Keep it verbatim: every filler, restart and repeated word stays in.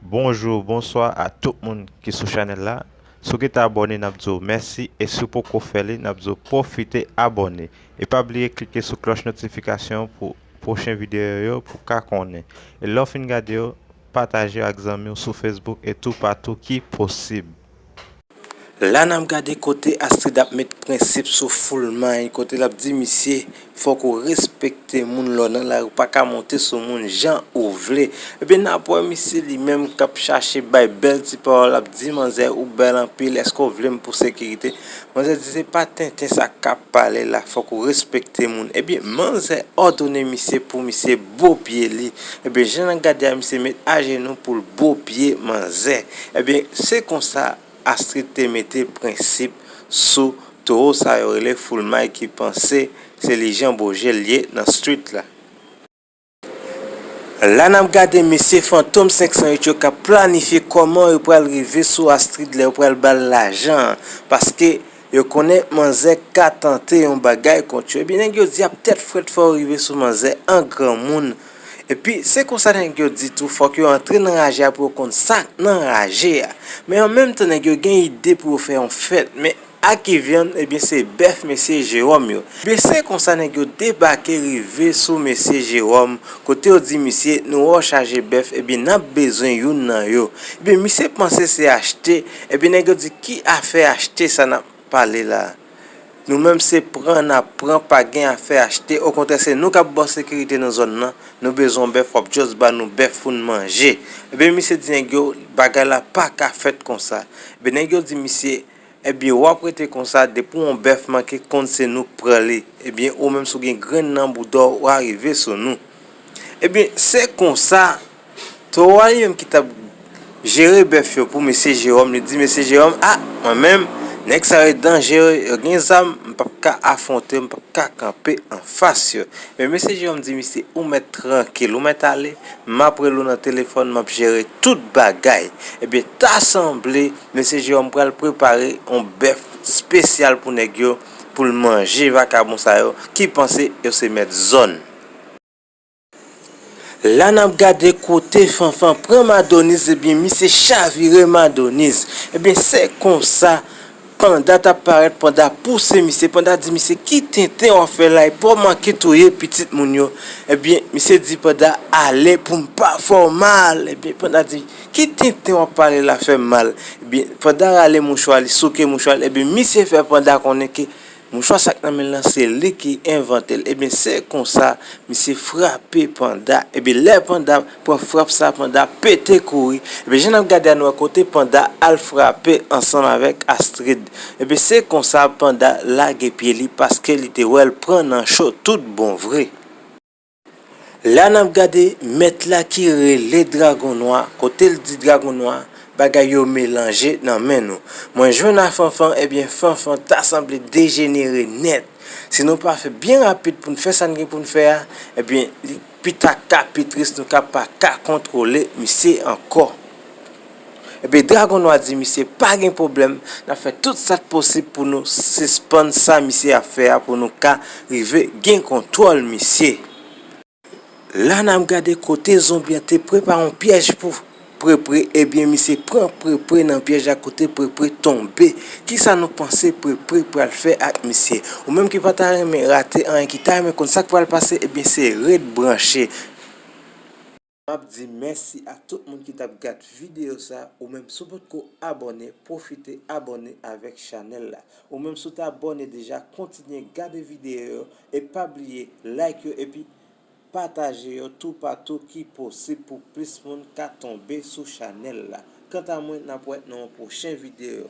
Bonjou, bonswa a tout moun ki sou chanèl la. Si w gentan abòne, n ap di w mèsi, e si w poko fè li, n ap di w pwofite abòne. E pa bliye klike sou klòch notifikasyon pou pwochen videyo yo pou w ka konnen. E lè w fin gade yo, pataje yo ak zanmi w sou Facebook e toupatou ki posib. La n ap gade kote Astrid ap met prensip sou Foulmay, kote l ap di misye, fòk ou respekte moun lè w nan lari, ou pa ka monte sou moun jan ou vle. Ebyen, n ap wè misye li menm k ap chache bay bèl ti pawòl, ap di manzè, ou bèl anpil, èske w vle m pou sekirite? Manzè di, se pa tenten sa k ap pale la, fòk ou respekte moun. Ebyen, manzè òdone misye pou misye bo pye li. Ebyen, jan n ap gade a, misye met ajenou pou l bo pye manzè. Ebyen, se konsa Astrid te mete prensip sou towo sa yo rele Foulmay ki panse se li Jan Bojel ye nan street la. La n ap gade mesye Fantom senk san uit yo k ap planifye kòman yo pral rive sou Astrid lè yo pral ba l lajan an, paske yo konnen manzè ka tante yon bagay kont yo. Ebyen, nèg yo di ap tèt frèt fò yo rive sou manzè an granmoun. Epi, se konsa nèg yo di tou, fòk yo antre nan raje a pou yo konn sa k nan raje a. Men an menm tan, nèg yo gen ide pou yo fè yon fèt. Men a ki vyann, ebyen, se bèf mesye Jewòm yo. Ebyen, se konsa nèg yo debake rive sou mesye Jewòm, kote yo di misye, nou wè w chaje bèf, ebyen, n ap bezwen youn nan yo. Ebyen, misye panse se achte, ebyen, nèg yo di, ki afè achte sa n ap pale la? Nou menm se pran n ap pran, pa gen afè achte. Okontrè, se nou k ap ba w sekirite nan zòn nan. Nou bezwen bèf, w ap just ba nou bèf pou n manje. Ebyen, misye di nèg yo, bagay la pa ka fèt konsa. Ebyen, nèg yo di misye, ebyen, w ap rete konsa, depi yon bèf manke, konn se nou k pran li. Ebyen, ou menm, si w gen grenn nan bouda w, w a rive sou nou. Ebyen, se konsa, towo a li menm ki t ap jere bèf yo pou mesye Jewòm, li di mesye Jewòm, a, mwen menm, nèg sa yo danjere, yo gen zam, m p ap ka afwonte yo, m p ap ka kanpe anfas yo. Men mesye Jewòm di misye, ou mèt trankil, ou mèt ale, m ap rele w nan telefòn, m ap jere tout bagay. Ebyen, ta sanble, mesye Jewòm pral prepare yon bèf espesyal pou nèg yo, pou l manje vakabon sa yo, ki panse yo se mèt zòn. La n ap gade kote Fanfan pran Madonis, ebyen, misye chavire Madonis. Ebyen, se konsa, Panda t ap parèt, Panda pouse misye, Panda di misye, ki tenten w ap fè la, e pa w manke touye pitit moun yo. Ebyen, misye di Panda, ale pou m pa fè w mal. Ebyen, Panda di, ki tenten w ap pale la fè m mal. Ebyen, Panda rale mouchwa li, souke mouchwa li, ebyen, misye fè Panda konnen ke mouchwa sa k nan men l lan, se li ki envante l. Ebyen, se konsa, misye frape Panda. Ebyen, lè Panda pran frap sa, Panda pete kouri. Ebyen, jan n ap gade a, nou wè kote Panda al frape ansanm avèk Astrid. Ebyen, se konsa, Panda lage pye li paske li te wè l pran nan cho tout bon vre. La n ap gade mèt la ki rele Dragon Nwa, kote l di Dragon Nwa, bagay yo melanje nan men nou. Mwen jwenn a Fanfan, ebyen Fanfan ta sanble dejenere nèt. Si nou pa fè byen rapid pou n fè sa n gen pou n fè a, ebyen li pi ta ka pi tris, nou ka pa ka kontwole misye ankò. Ebyen, Dragon Nwa di misye, pa gen pwoblèm, n ap fè tout sa k posib pou nou sispann sa misye ap fè a, pou nou ka rive gen kontwòl misye. La n ap gade kote zonbi an te prepare yon pyèj pou Prepre, ebyen, misye pran Prepre nan pyèj la kote Prepre tonbe. Kisa nou panse Prepre pral fè ak misye? Ou menm ki pa ta renmen rate anyen, ki ta renmen konn sa k pral pase, ebyen, se ret branche. M ap di mèsi a tout moun ki t ap gad videyo sa. Ou menm, si w potko abòne, pwofite abòne avèk chanèl la. Ou menm, si w t abòne deja, kontinye gade videyo yo e pa bliye like yo epi pataje yo toupatou ki posib pou plis moun ka tonbe sou chanèl la. Kanta mwen, n ap wè nan yon pwochen videyo.